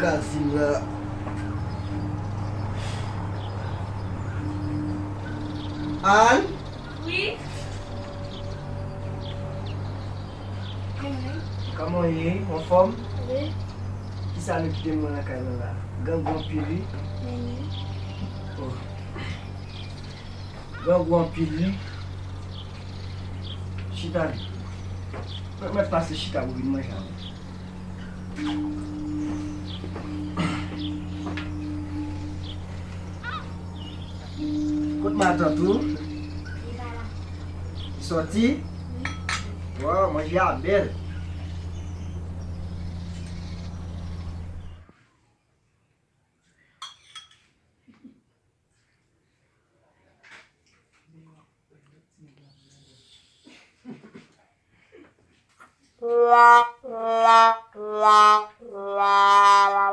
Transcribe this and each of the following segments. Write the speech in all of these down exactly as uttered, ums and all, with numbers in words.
Azin la. Ann? Wi? Kòman w ye? Anfòm? Wi. Kisa nou kite mwen nan kay lan la? Grangou anpil wi. Wi. Oh. Grangou anpil wi. Chita. Mwen, mwen pase chita pou vin manje avè w. Kot matant ou? Li pa la. Li sòti? Wi. Waw, manje a bèl.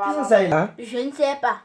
Kisa sa ye la? Je ne sais pas.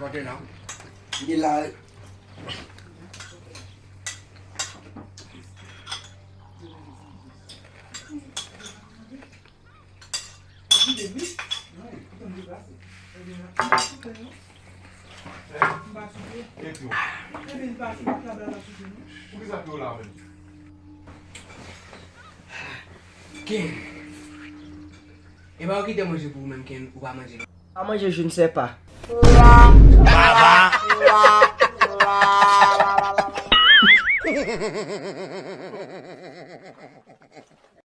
Kote la? Li la. Epi w. Poukisa ke w la menm? Ken. Epa ou kite manje pou ou menm, Ken, ou pa manje non. Pa manje, je ne sais pas.